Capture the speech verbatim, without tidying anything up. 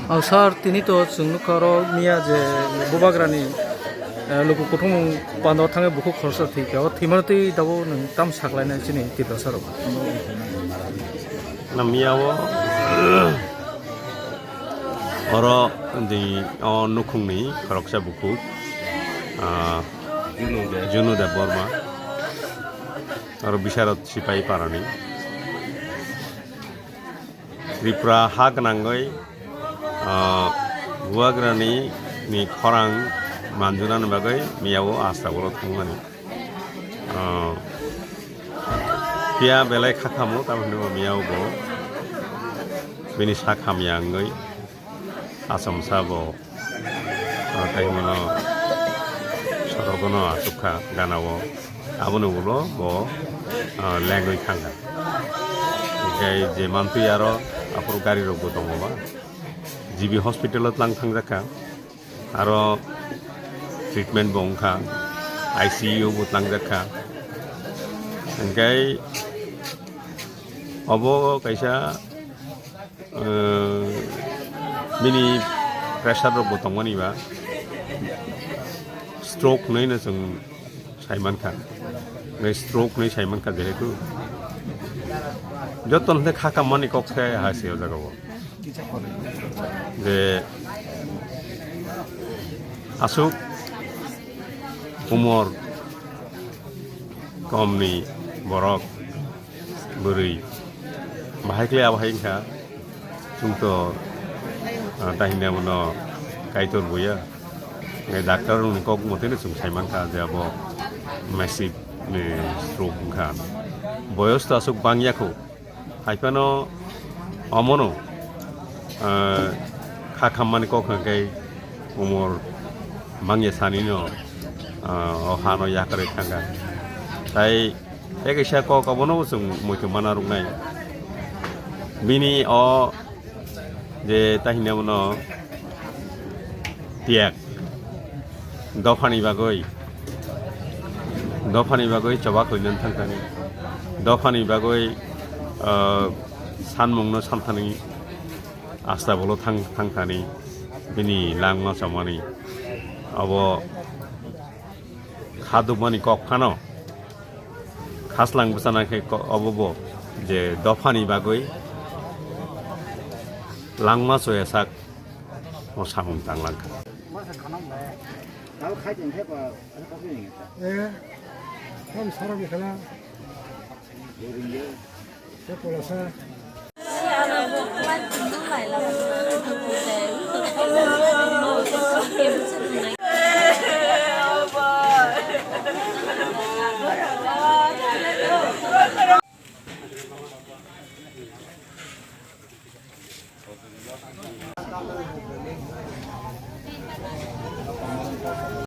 O sir, tini to chwng nukha oro miya je bubagrani, eh, luku kuthumung pando thangwi bukhuk khoroksa thwikha. O thwimano twi tabuk nwng tam saklainai chini Tiprasa rok? Na miya o oro di o nukhungni khoroksa bukhuk, ah, Junu Debbarma. Oro Bisharot Sipai Parani. Tripura ha gwnangwi, ah, bubagrani ni khorang manjunani bagwi miyao asta ulo thangmani. Ah, phiya belai kha khamu, tamoni bo miyao bo bini sak hamya wngwi achomsa bo, ah, tei bono sorogono achukha ganao. Aboni ulo bo, ah, lengwi thangkha. Hinkhe je mantwi aro aphuru gari rokbo tongo ba. G B hospital o tlang thangjakha. Aro treatment bo wngkha. I C U bo tlangjak kha. Hinkhe obo kaisa, eh, bini pressure rok bo tongmani ba, stroke hinwi no chwng saimankha. Stroke hinwi saimankha, jehetu joto no kha kammani kok khe hai se o jaga o. Je aswk umor komni borok, bwrwi, bahai khlai abo hai wngkha, chwng to, ah, tahini abono Kaitor buya. Hwnkhe doctor rokni kok moteno chwng saimankha je abo massive, eh, stroke wngkha. Boyos to aswk bangya kho. Haiphano omono, eh, kha khammani kok hwnkhe umor bangya sanino, eh, o hano yakarwi thangkha. Tai tei kaisa kok obono chwng muitu mana rwknai. Bini o je tahini abono tiyak. Dophani bagwi, dophani bagwi choba khlainan thangthani, dophani bagwi, ah, sanmungno santhani, asta bolo thang-, thangthani, bini langma chomani, abo khadukmani kok phano khaslang bwchana khe ko-, obo bo je dophani bagwi langma choya sak o samung tanglang kha. Eh, tam sarok ni khala. Te polasa.